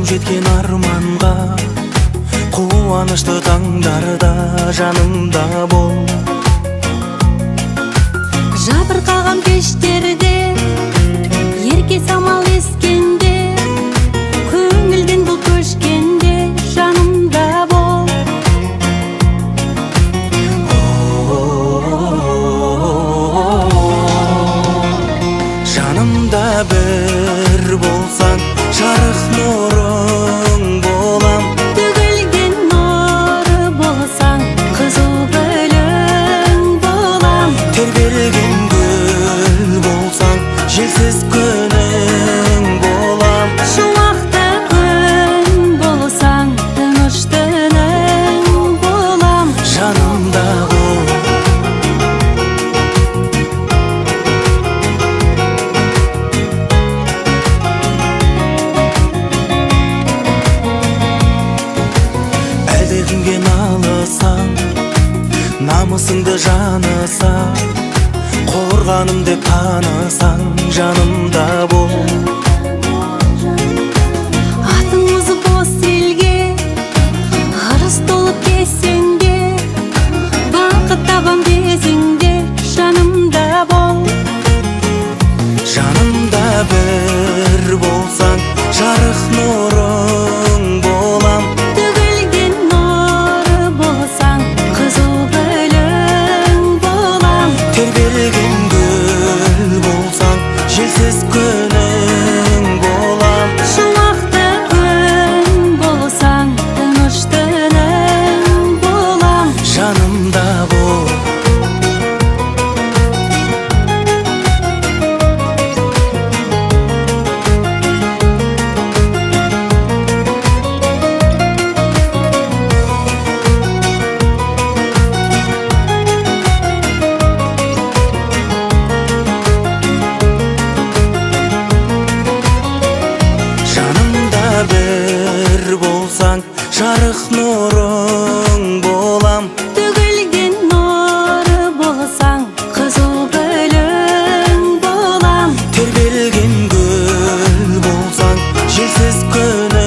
Қолым жеткен арманға, қуанышты таңдарда жанымда бол. Жабырқаған кештерде, ерке самал ескенде, көңілден бұлт көшкенде жанымда бол. Жанымда бір болсаң, жарық нұрың болам. Төгілген нұр болсаң, қызыл гүлің болам. Тербелген гүл болсаң, желсіз күнің болам. Шуақты күн болсаң, тыныш түнің болам. Жанымда бол. Әлдекімге налысаң, намысыңды жаныса, қорғаным деп танысаң, жанымда бол. Атыңыз бос елге, ырыс толып келсең де, бақыт табам десең де, жанымда бол. Жанымда бір болсаң, жарық нұрың болам. Төгілген нұр болсаң, қызыл гүлің болам. Тербелген гүл болсаң, желсіз күнің болам. Шуақты күн болсаң, тыныш түнің болам. Жанымда бол. Жанымда бір болсаң, жарық нұрың болам. Төгілген нұр болсаң, қызыл гүлің болам. Тербелген гүл болсаң, желсіз күн